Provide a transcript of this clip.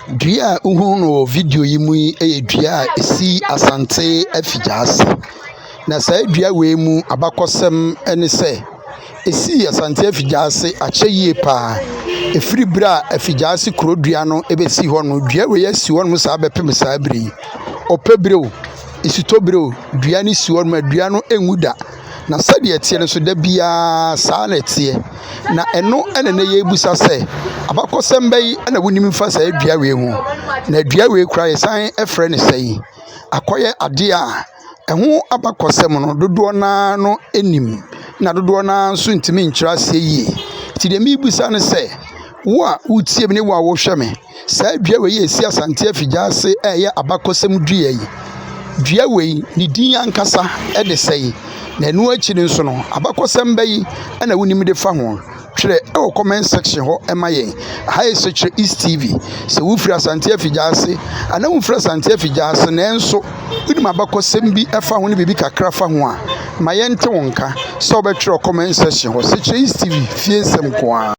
Dua a wohu no wɔ video yi mu yi yɛ dua a ɛsi Asante Afigyase. Na saa dua wei mu abakɔsɛm ne sɛ, ɛsii Asante Afigyase akyɛ yie pa ara. Ɛfiri berɛ a Afigyase kuro dua no bɛsii hɔ no, dua wei asi hɔnom saa bɛpem saa berɛ yi. Ɔpɛ berɛ o, esutɔ berɛ o, dua no si hɔnom a, dua no nwu da. Na sɛdeɛ ɛteɛ no nso, da biara saa na ɛteɛ. Na ɛno na nnɛ yɛrebisa sɛ, abakɔsɛm bɛn na wonim fa saa dua wei ho? Na dua wei koraa yɛsan frɛ no sɛn? Akɔyɛ adeɛ a ɛho abakɔsɛm no dodoɔ no ara no nim, na dodoɔ no ara nso ntumi nkyerɛ aseɛ yie. Nti deɛ merebisa ne sɛ, wo a woretie me ne wo a worehwɛ me, Saa dua wei a ɛsi Asante Afigya ase a ɛyɛ abakɔsɛm dua yi, dua wei ne din ankasa de sɛn? Na ɛno akyi no nso no, abakɔsɛm bɛn na wonim de fa ho? Twerɛ wɔ comment section hɔ ma yɛn. Aha yɛ Sekyerɛ East TV. Sɛ wofiri Asante Afigya ase anaa womfiri Asante Afigya ase nanso wonim abakɔsɛm bi fa ho ne biribi kakra fa ho a, ma yɛnte wo nka sɛ wobɛtwerɛ comment section hɔ. Sekyerɛ East TV, fie nsɛm nko ara.